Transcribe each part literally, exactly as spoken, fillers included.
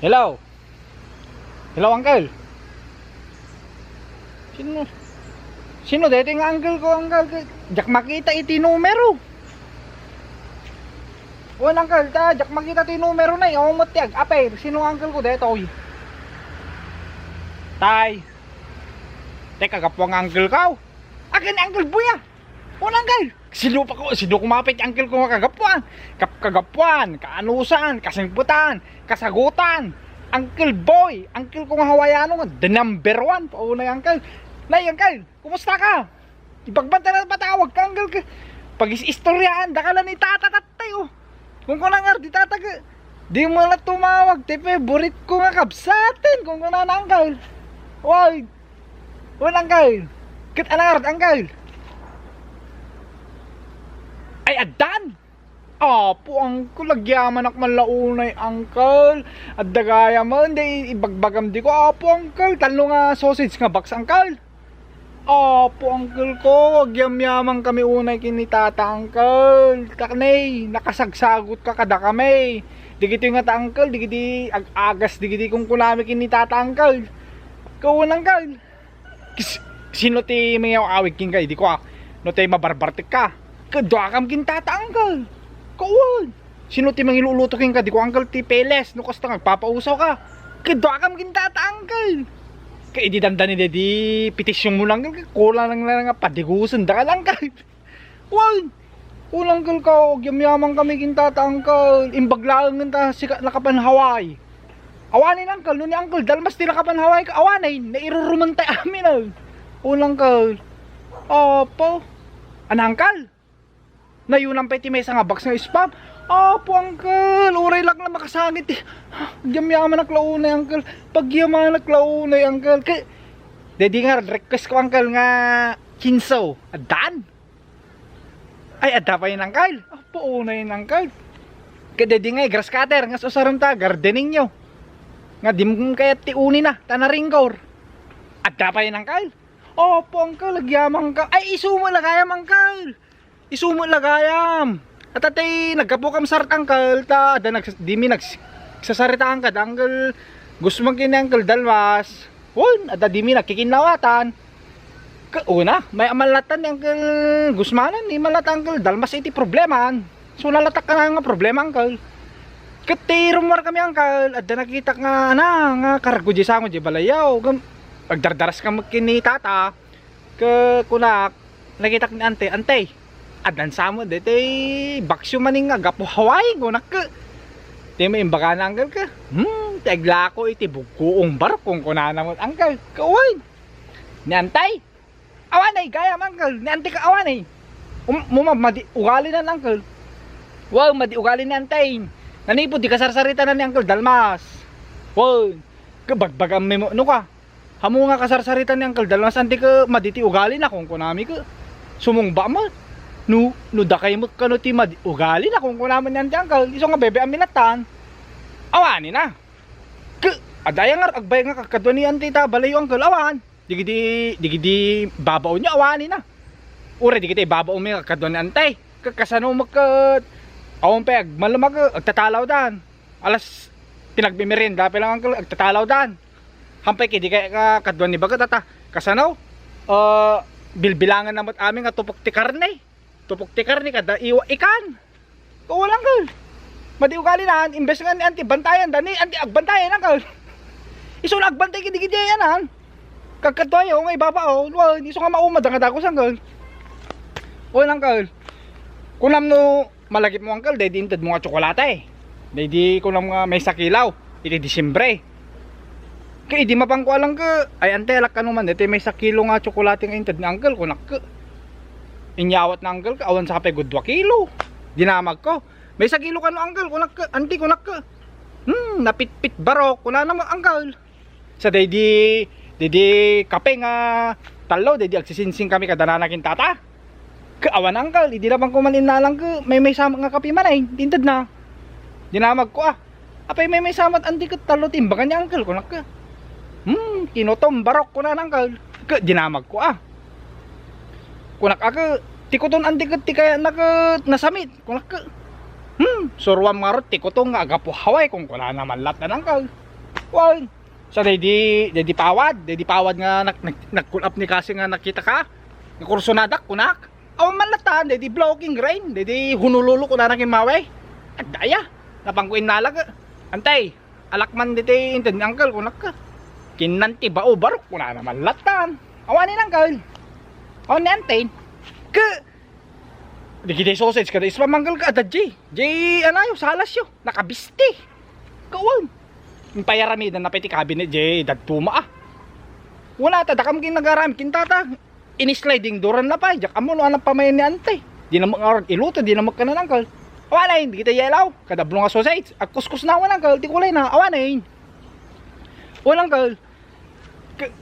Hello? Hello, uncle? Sino? Sino daytoy nga uncle ko, uncle? Diak makita iti numero. Wen, uncle, ta diak makita ti numero na, eh. Awan met ti ag-apir. Sino nga uncle ko daytoy? Tay. Tay, kagapuan nga uncle ko. Akin uncle Boy, ah. Wen, uncle. Sino pa ko, sino kumapit ti uncle ko nga kagapuan? Kap-, kagapuan, kaanusan, kasingpetan, kasagutan. Uncle Boy, uncle ko nga Hawaiano nga the number one. Paunay, uncle. Nay, uncle, kumusta ka? Ibagbanta na patawag ka, uncle, ka. Pag-is-istoryahan, dakala ni tata tatay, oh. Kung kuna nga, di tata ka. Di mo na tumawag, ti favorite ko nga kabsaten, kung kuna na, uncle. Wag. Wen, uncle. Ket anang arad, uncle? Ay, addan? Apo, uncle, agyamanak man la unay, uncle. Adda gayam, di ibagbagam di ko. Apo, uncle, tallo nga sausage nga box, uncle. Apo, uncle ko, agyamyaman kami unay ken ni tata, uncle. Taknay, nakasagsagot ka kada kami. Digitoy nga ta, uncle, digidi ag-agas, digidi kung kunami ken ni tata, uncle. Kawan, uncle. Kis-, sino ti mangiaw-awid kenka idi kua? No ti mabarbartek ka, kaduakam ken tata, uncle. Kawan. Sino ti mangiluluto kenka idi kua, uncle, ti peles? No kasta nga agpapausaw ka, kaduakam ken tata, uncle. Ka idi dandani di petition mo, uncle, kulang lang nga padigusen da ka lang, uncle. Wen, wen, uncle ko, agyamyaman kami ken tata, uncle. Imbag laeng ta sika nakapan Hawaii. Awanen, uncle, no ni Uncle Dalmas ti nakapan Hawaii ka, awanen, nairuruman tay amin, ay. Wen, uncle. Apo. Ana, uncle? Nayunam pay ti maysa nga box nga spam. Apo, uncle, uray lang na makasangit ti. Agyamyamanak la unay, uncle. Pagyamanak la unay, uncle. Kay, daydi nga request ko, uncle, nga kinso. Addan? Ay, adda pay, uncle. Apo, unay, uncle. Kadaydi nga grass cutter nga usarem ta gardening yo. Nga dim kayat ti unina, ta naringgor. Adda pay, uncle. Apo, uncle, agyaman ka. Ay, isu met la gayam, uncle. Isu met la gayam. At atay, naggapu kam sar, uncle, ta adda nags-, dimi nags-, sasaritaan ka, uncle Gusman ken ni Uncle Dalmas. Wen, adda dimi nagkikinnawatan. Ka-, una, may amalatan ni Uncle Gusmanan, ni malata Uncle Dalmas iti problemaan. So, nalatak ka na nga problema, Uncle. Ket ti rummuar kami, Uncle, adda nakitak nga, ana, nga karaggo di sango di balayaw. Gam-, agdardaras ka met ken ni Tata. Ke kunak, nakitak ni Ante, "Ante, addan sa met daytoy baksyo manen nga gapu Hawaii," kunak ke. Ti maimbagana, Uncle, ke. "Hmm, ti aglako iti bugkuong barkong," kunana met, Uncle. Kawan. Ni Antay. Awanay, gayam, Uncle. Ni Antay ka awanay. Um, muma, madi ugali na, Uncle. Wow, madi ugali ni Antay. Nanipod, di kasarsarita na ni Uncle Dalmas. Wow. Kabagbagam mo, no ka? Ammo nga kasarsarita ni Uncle Dalmas, Ante, ke madi ti ugali na, kunkunami ke. Sumungba met. No, no dakay met kano ti madi ugali na, kunkunami ni Ante, Uncle. Isu nga bebe-am mi latan. Awanina. Ke, adda aya nga agbayag nga kakadua ni Ante ta balayo, Uncle, awan. Digidi, digidi babaon yo, awanina. Uray digiti babaon mi nga kakadua ni Ante. Ke, kasano met ket, awan pay agmalem a ke, agtatalaw dan. Alas, ti nagmimerienda pay lang, Uncle, agtatalaw dan. Hampay kay di kay ka, kadua ni baket, ata. Kasano? Ah, bilbilangan na met amin nga tupok ti karne. Tupok ti karne kada iwa ikan. Kawan, Uncle. Madi ugali na, imbes nga ni Ante bantayan da, ni Ante agbantayan, Uncle. Isu la agbantay kidi kidi anan. Kagkadua yo nga ibabaw, wa, isu nga mauma da nga dagus, Uncle. Wen, Uncle. Kunam no malagip mo, Uncle, daydi inted mo nga tsokolate. Daydi kunam nga maysa kilo iti Disyembre. Kay idi mapanko a lang ke, ay, Ante, alak kano man daytoy maysa kilo nga tsokolate nga inted ni Uncle, kunak ke. Inyawat na, Uncle, ke, awan sa pay gud dua kilo. Dinamag ko. "Maysa kilo kano, Uncle?" kunak ke. "Ante," kunak ke. "Hmm, napitpit barok," kunana met, Uncle. Sa daydi, daydi kape nga tallo, daydi agsisingsing kami kada nana ken tata. Ke, awan, Uncle, idi laeng ko man innalang ke, maymaysa met nga kape manen ti inted na. Dinamag ko, ah. "Apay, maymaysa met, Ante, ket tallo ti imbaga ni Uncle?" kunak ke. "Hmm, kinutom barok," kunana, Uncle. Ke, dinamag ko, ah. Kunak a ke, "Ti kuton, Ante, ket ti kayatna ket nasamit," kunak ke. "Hmm, suruam ngarud ti kuton nga agapu Hawaii," kunkunana man latta, Uncle. Wen, sa daydi, daydi pawad, daydi pawad nga nag-, nag-, nag-call up ni Kasi nga nakita ka? Nga kursonadak, kunak. Awan man latan, daydi blocking rain, daydi Honolulu, kunana ken Maui. Adda aya, napangko innalag. Antay, alak man daydi inted ni uncle, kunak ka. Kinnan ti bao barok, kunana man latan. Awanen, uncle. Awan ni antay. Ke, dagiti sausage kada ispa, uncle, ka, adda J. J, anayo, salasyo, nakabisti. Kawan. Impayaramidan na pay ti cabinet, J, dadduma, ah. Wala ta, dakam kin nagaramid, kin tata. Ini-sliding dooran na pay, diak ammo no anang pamayan ni ante. Di na makarag iluto, di na magkanan uncle. Awanen, di kita yelaw. Kada blue nga sausage, agkuskus na, uncle, ti kulay na, awanen. Uncle. Ka-,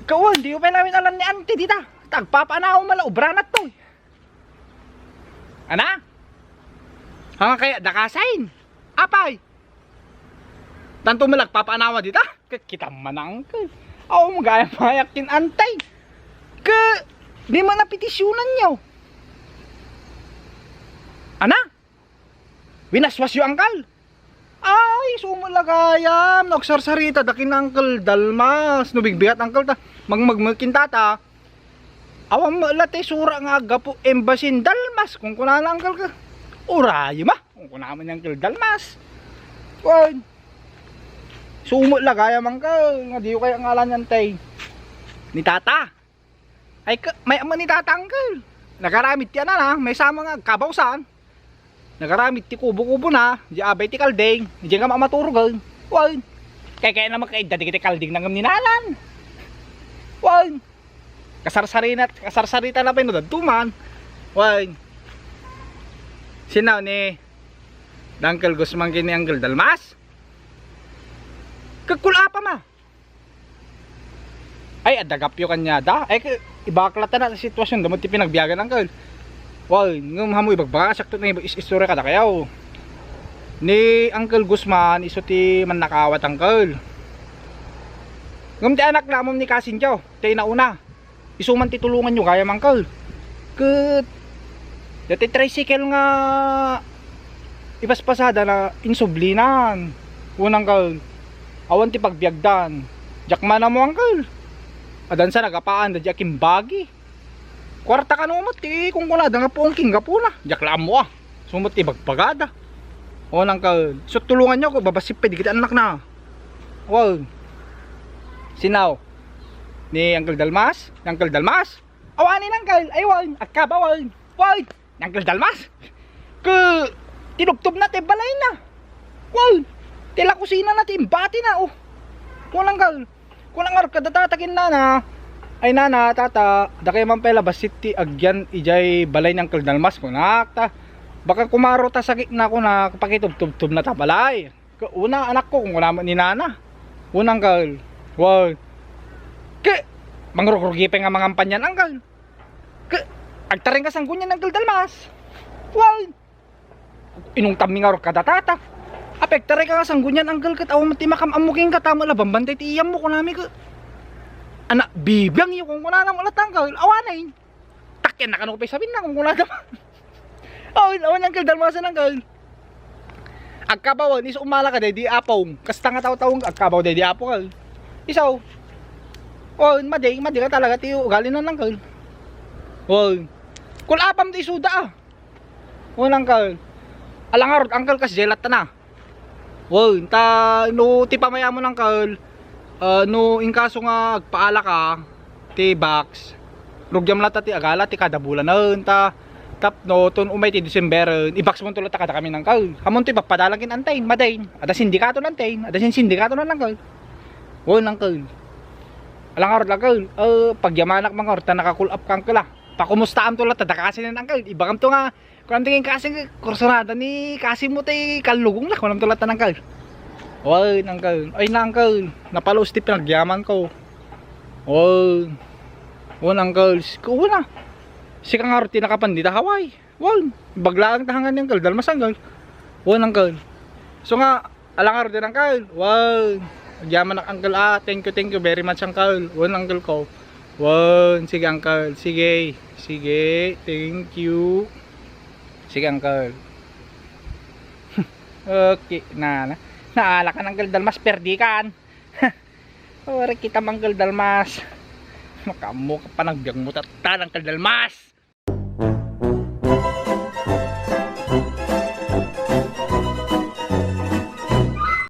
kawan, di pay lamin alam ni ante, dita. Tagpapanaw mala, ubranat to. Ana? Hanga kaya, dakasain? Apay? Tanto malagpapanawa dita? Ke, kita man, uncle. Aw, magayam mayak kin antay. Ke, di man napitisyunan nyo. Ana? Winaswas yo, uncle? Ay, sumulagayam. No, agsarsarita, dakin uncle Dalmas. No, bigbigat, uncle, ta. Magmagmagkin tata. Awan mo la ti sura nga aggapu embassy Dalmas. Kung kunana, uncle, ka. Uray, ma. Kung kunana man ni uncle Dalmas. Wen. Sumot la gayam, uncle, nga diyo kaya ngalan yan, tay. Ni tata. Ay, ka, may ama ni tata, uncle. Nagaramid ti anana, may sama nga agkabaw saan. Nagaramid ti kubo-kubo na, di abay ti kalding, di nga mamaturugan. Wen. Kay kaya naman kaidda di kiti kalding nangam ni nanan. Wen. Kasarsarina, kasarsarita na pay no dadtuman. Wen. Sinaw ni Uncle Guzman kini Uncle Dalmas? Kagkulapa ma. Ay, adda gapyo kanyada. Ay, ka-, ibakla ta na ti sitwasyon, damo ti pinagbiagan, uncle. Wow, ngem hamo ibagbaga, sakto na is-, istorya kada kayaw. Ni Uncle Guzman, isu ti mannakawat, uncle. Ngem ti anak na amom ni Kasinjo, ti nauna. Isu man ti tulongan nyo gayam, uncle. Ket, dati tricycle nga ipaspasada na insublinan. Wen, uncle, awan ti pagbiagdan. Diak man ammo, uncle. Adansa nagapaan da diak imbagi. Kuarta kano met ti kunkunada nga puong king gapuna. Diak la ammo, ah. Sumot ti bagbagada. Wen, uncle. So, tulungan nyo ako. Babasip pa, di kita anak na. Wow. Sinaw. Ni Uncle Dalmas? Ni Uncle Dalmas? Awanen, uncle. Ay, wen. Agkabaw, wen. Wen. Ni Uncle Dalmas? Ke, tinubtob na ti balay na. Wen. Ti la kusina na, ti imbati na, oh. Wen, uncle. Kuna ngarud kada tata ken nana, ay nana, tata, dakay man pay la bassit ti agyan idiay balay ni Uncle Dalmas, kunak ta. Baka kumaro ta sakit na, kunak, pakitubtubtob na ta balay. Ke, una, anakko, kung kuna met ni nana. Una, uncle. Wow. Ke, mangrugrugi pay nga mangampanian, uncle. Ke, agtareng ka sanggo niyan, Uncle Dalmas. Wow. Inungtanmi ngarud kada tata. Apay, agtareng ka nga sanggo niyan, uncle, ket awan met ti makam-ammo kenka, ta met la bambantay ti iyammo, kunami ket. Ana, bibiang iyo, kung kunana met latta, uncle. Awanen. Takyan na kano pay sabin na, kung kunana. Awan, awan, Uncle Dalmasan, uncle. Agkabawan, isu umala ka daydi apong. Kasta nga taw-taw agkabaw daydi apo, uncle. Isu. Oh, madi, madi ka talaga ti ugali na, uncle. Oh. Kul-apam ti isuda, ah. Wen, uncle. Ala ngarud, uncle, kas jelat na. Wen, ta no ti pamayamon, uncle, ah, no inkaso nga agpaala ka ti box, rugiam latta ti agala ti kada bulanen, ta tapno ton umay ti Decemberen, i-box monto latta kadakami, uncle. Ammon ti ipapadalan ken antayin, madain. Adda sindikato antayin, adda sin sindikato, uncle. Wen, uncle. Ala ngarud, uncle. Eh, pagyamanak man ngarud ta naka-call up ka, uncle, ah. Pakumustaamto latta dakasi, uncle. Ibagamto nga Kuan ti Kasi, kursunada ni Kasi mo ti kallugong na, kuan to latta, uncle. Wen, uncle. Ay na, uncle. Napalos ti pinagyaman ko. Wen. Wen, uncle. Kuan na. Sika ngarud ti nakapan dita Hawaii. Wen. Baglaang tahangan ni Uncle Dalmas, uncle. Wen, uncle. So nga, Ala ngarud, uncle. Wen. Agyamanak, uncle, ah. Thank you, thank you very much, uncle. Wen, uncle ko. Wen, sige, uncle. Sige. Sige. Thank you. Sige, uncle. Okay. Na, na. Naala kan, Uncle Dalmas, perdi kan. Ore kita, Uncle Dalmas. Makaammo ka pa, nagbiag mo tatta, Uncle Dalmas.